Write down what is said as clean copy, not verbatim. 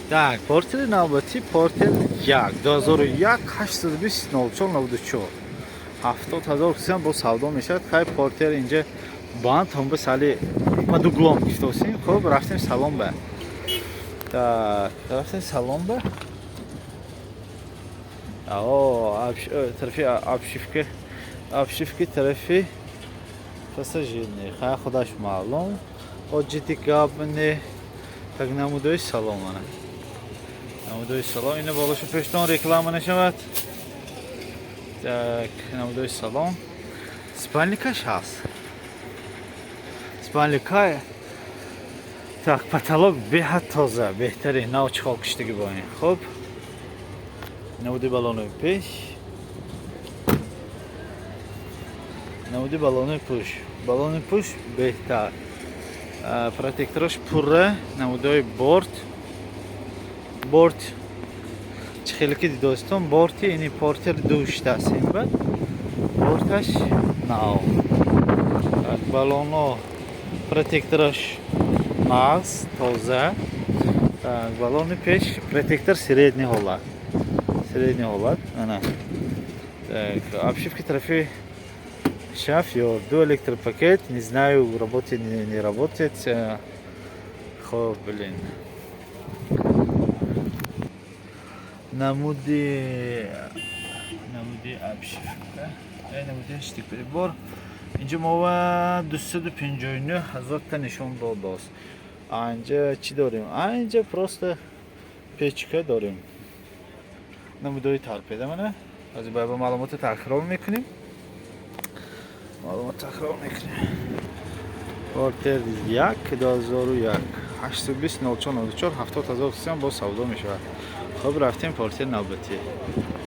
Так, Портери навбатӣ, Портер 1 2001, 820 04 94, 70 000 кисам бо савдо мешавад. Хай, Портер инҷа банд ҳамба сали под углом гифтосим. Хуб, рафтем салон ба. Так, рафтем салон ба. О, тарафи обшивка, обшивки тарафи пассажирный. Хай, худаш маълум. Оҷити гап не. Так, намудои салон ана. Намудои салон ина болошу пештон реклама нашавад. Так, намудои салон. Спальникаш ҳаст. Спальника. Так, потолок беҳад тоза, беҳтарин, нав чиқол киштиги бо ин. Хуб. Намуди балонои пеш. Намуди балонои пуш. Балони пуш беҳтар. Протектораш пурра, намудои борт. Борт чӣ хеле ки дидостон, борти ини Портер душтааст ин ба. Борташ нав. Так, балоно протектораш нағз, тоза. Так, балони пеш протектор средний ҳолат. Средний ҳолат. Ана. Так, обшивки тарафи шофёр, ду электропакет, не знаю, работает, не работает. Хоб, блин. Намуди обшивка. Намуди штик прибор. Инҷа мо 259 ҳазор та нишон додааст. Анҷа чӣ дорем? Анҷа просто печка дорем. Намудои торпеда мана. Ҳозир ба маълумоти такрор мекунем. Маълумот такрор мекунем. Портер 1 2001, 820 04 94, 70 000 сом бо савдо мешавад. Хуб, рафтем Портер навбатӣ.